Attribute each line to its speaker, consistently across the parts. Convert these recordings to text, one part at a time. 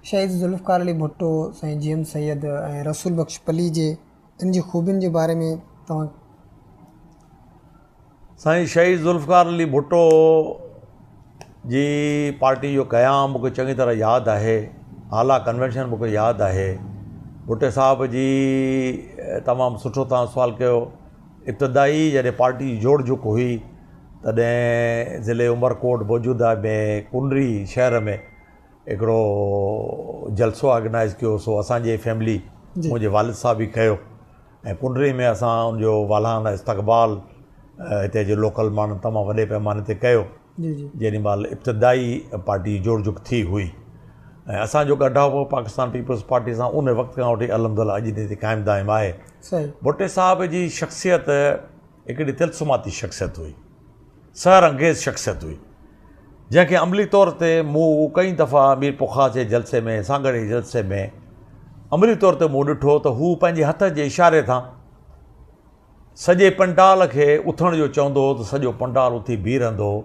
Speaker 1: شهيد ذوالفقار علي ڀٽو، سائين جي ايم سيد ۽ رسول بخش پليجي ان جي خوبين جي باري ۾ توهان.
Speaker 2: سائين شهيد ذوالفقار علي ڀٽو جي پارٽي جو قيام مون کي چڱي طرح ياد آهي هالا ڪنوينشن مون کي ياد آهي ڀٽي صاحب جي تمام سٺو توهان سوال ڪيو ابتدائي جڏهن پارٽي جي جوڙجڪ هئي تڏهن ضلعي عمرڪوٽ موجوده ۾ ڪنري شهر ۾ هڪڙو جلسو آرگنائيز ڪيو سو اسان جي فيملي منهنجي والد صاحب ئي ڪيو ۽ ڪنري ۾ اسان ان جو والهانه استقبال هتي جي لوڪل ماڻهن تمام وڏي پيماني تي ڪيو جيڏي مهل ابتدائي پارٽي جي جوڙجڪ ٿي هئي ۽ اسان جو ڳنڍاپو پاڪستان پيپلز پارٽي سان ان وقت کان وٺي الحمد لله اڄ ڏينهن تائين قائم دائم آهي ڀٽي صاحب جي شخصيت هڪڙي طلسماتي شخصيت هئي سحر انگيز شخصيت هئي، جنهن کي عملي طور تي مون ڪئين دفعا ميرپورخاص جي جلسي ۾ سانگهڙ جي جلسي ۾ عملي طور تي مون ڏٺو ته هو پنهنجي هٿ جي اشاري سان سڄي پنڊال کي اٿڻ جو چوندو هو ته سڄو پنڊال اٿي بيهي رهندو هو.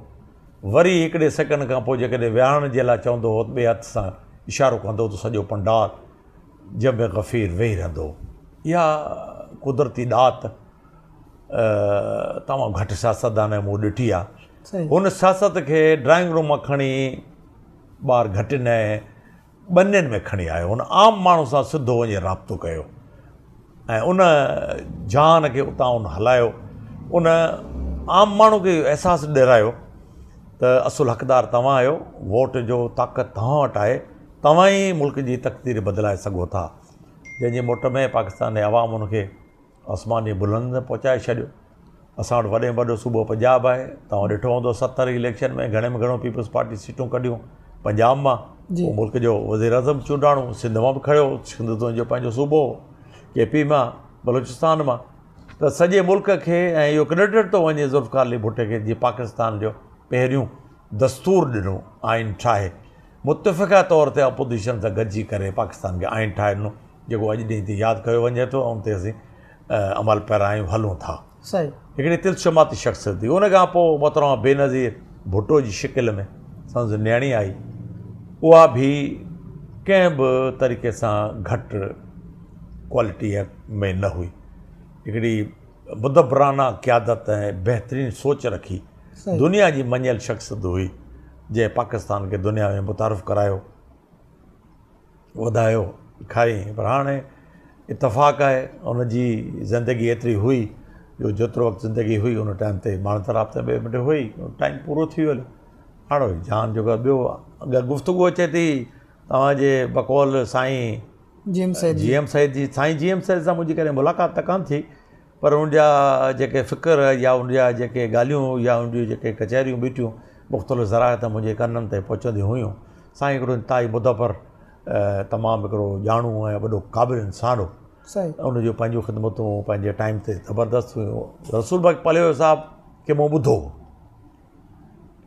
Speaker 2: وري هڪڙي سيڪنڊ کان پوء جيڪڏهن ويهارڻ جي لاء چوندو هو ته ٻئي هٿ سان اشارو ڪندو هو ته سڄو پنڊال جم غفير ويهي رهندو هو. اها قدرتي ڏات تمام گهٽ سياستدان مون ڏٺي آ. هن سياست کي ڊرائنگ روم مان کڻي ٻاهر گهٽين ۽ ٻنين ۾ کڻي آيو. هن عام ماڻهو سان سڌو وڃي رابطو ڪيو ۽ ان جهان کي اتان هن هلايو. ان عام ماڻهو کي اهو احساس ڏيرايو ته اصل حقدار توهان آهيو، ووٽ جو طاقت توهان وٽ آهي، توهان ئي ملڪ جي تقدير بدلائي سگهو ٿا. جنهن جي موٽ ۾ پاڪستان جي عوام هن کي آسمان جي بلندين تي پهچائي ڇڏيو. اسان وٽ وڏي ۾ وڏو صوبو پنجاب آهي. توهان ڏٺو هوندو 70 جي اليڪشن ۾ گهڻي ۾ گهڻو پيپلز پارٽي سيٽون ڪڍيون پنجاب مان. پوء ملڪ جو وزيراعظم چونڊاڻو سنڌ مان به کڻيو. سنڌ تنهنجو پنهنجو صوبو هو. ڪي پي مان، بلوچستان مان ته سڄي ملڪ کي ۽ اهو ڪريڊٽ ٿو وڃي ذوالفقار علي ڀٽي کي جيئن پاڪستان جو پهريون دستور ڏنو، آئين ٺاهي متفقه طور تي اپوزيشن سان گڏجي ڪري پاڪستان کي آئين ٺاهي ڏنو. جيڪو اڄ ڏينهن تائين ياد ڪيو وڃي ٿو ۽ ان تي اسين عمل پيرا آهيون هلون ٿا. هڪڙي طلسماتي شخصيت هئي. ان کان پوء محترمه بينظير ڀٽو جي شڪل ۾ سندس نياڻي آئي. اها به ڪنهن به طريقي سان گهٽ ڪوالٽيء ۾ نه هئي. هڪڙي مدبرانه قيادت ۽ بهترين سوچ رکي دنيا جي مڃيل شخصيت هئي، جنهن پاڪستان کي دنيا ۾ متعارف ڪرايو. وڌايو کائين پر هاڻي اتفاق آهي ان جي زندگي ايتري هئي جو جيترو وقت زندگي هئي ان ٽائيم تي ماڻهن سان رابطي ۾ ٻئي هئي ٽائيم پورو ٿي ويو هاڻي جان جو ٻيو اگر گفتگو اچي ٿي توهان جي بقول سائين
Speaker 1: جي ايم سيد
Speaker 2: جي ايم سيد جي سائين جي ايم سيد سان منهنجي ڪڏهن ملاقات ته ڪانه ٿي پر ان جا جيڪي فڪر يا ان جا جيڪي ڳالهيون يا ان جون جيڪي ڪچهريون ٻيٽيون مختلف ذرائع تان منهنجي ڪنن تائين پهچنديون هيون. سائين هڪڙو انتهائي مدبر تمام هڪڙو ڄاڻو ۽ وڏو قابل انسان هو. ان جون پنهنجون خدمتون پنهنجي ٽائيم تي زبردست هيون. رسول بخش پليجو صاحب کي مون ٻڌو هو.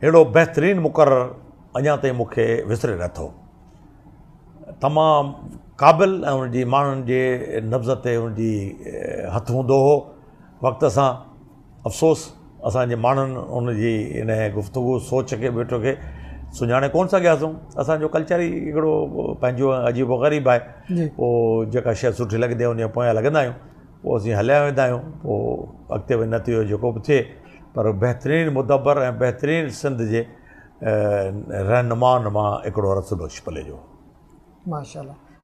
Speaker 2: اهڙو بهترين مقرر اڃا تائين مون کي وسري نٿو. تمام قابل ۽ ان جي ماڻهن جي نبض تي ان جي هٿ هوندو هو وقت سان افسوس اسان جي ماڻهن ان جي ان گفتگو سوچ کي ٻيٽو کي سڃاڻي ڪون سگهياسون اسانجو ڪلچر ئي هڪڙو پنهنجو عجيب و غريب آهي پوء جيڪا شيء سٺي لڳندي آهي ان جي پويان لڳندا آهيون پوء اسين هليا ويندا آهيون پوء اڳتي وڃي نتيجو جيڪو به ٿئي پر بهترين مدبر ۽ بهترين سنڌ جي رهنمائن مان هڪڙو رسول بخش پليجو.
Speaker 1: ماشاءالله.